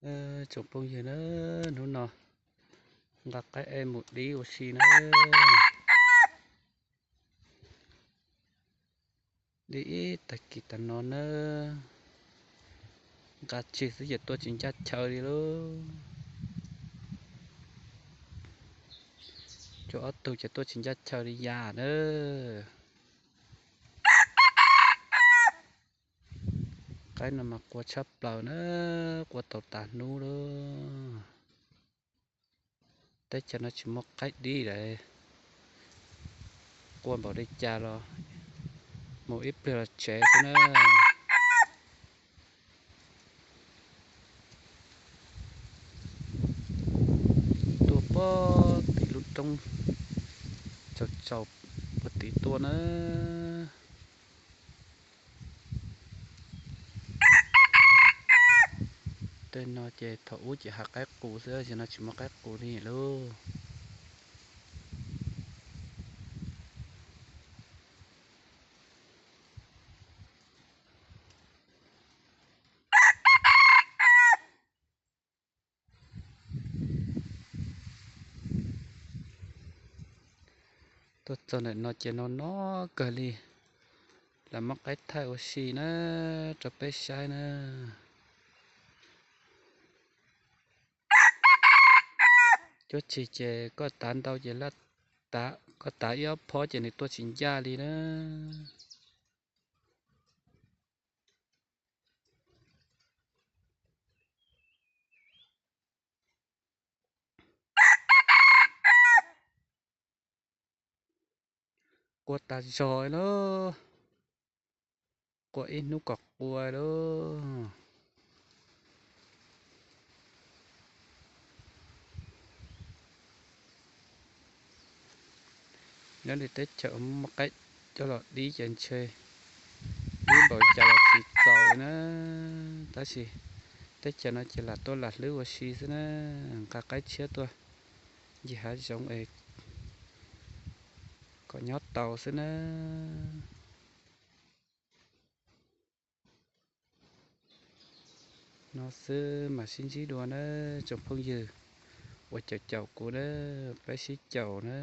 Tsoom phooj ywg na, hnub no nqa qaib ej mus dib ua si na. Dib ib tag kis tag no na, nqa tsig xwb ces tuaj tsis ncaj chaw li lauj. Cua ob tug ces tuaj tsis ncaj chaw li yam na. Qaib no mas qua tshaj plaws na, qua tau tas hnub lauj. Teb chaws no tsis muaj qaib dib lawm, qua npaum li cas los mus ib pliag los tsev xwb na. Tuaj puag tim lub roob tsaus tsaus puag tim tuaj na. Tej no ces thaum ub ces hav qaib qus xwb, zaum no tsis muaj qaib qus li lauj. Tuaj txog ntawm no ces no no kawg li, lam muab qaib thaij ua si na rau peb saib na. Cuab tsis ces koj tav ntau ces laj, koj tav ib ob phob ces nws tuaj tsis ncaj li na. Qua tas zog lauj, qua ib hnub kom qua lauj. Nyob li teb chaws muaj qaib coj los dib ces ntshe dib npaum cas los tsis txaus na. Tab sis teb chaws no ces lam tuaj lam hlwb ua si xwb na, nqa qaib tshiab tuaj ncig hav zoov es kom nyob tau xwb na. No xwb mam sib ntsib dua na tsoom phooj ywg uas caum caum kuv na, peb sib caum na.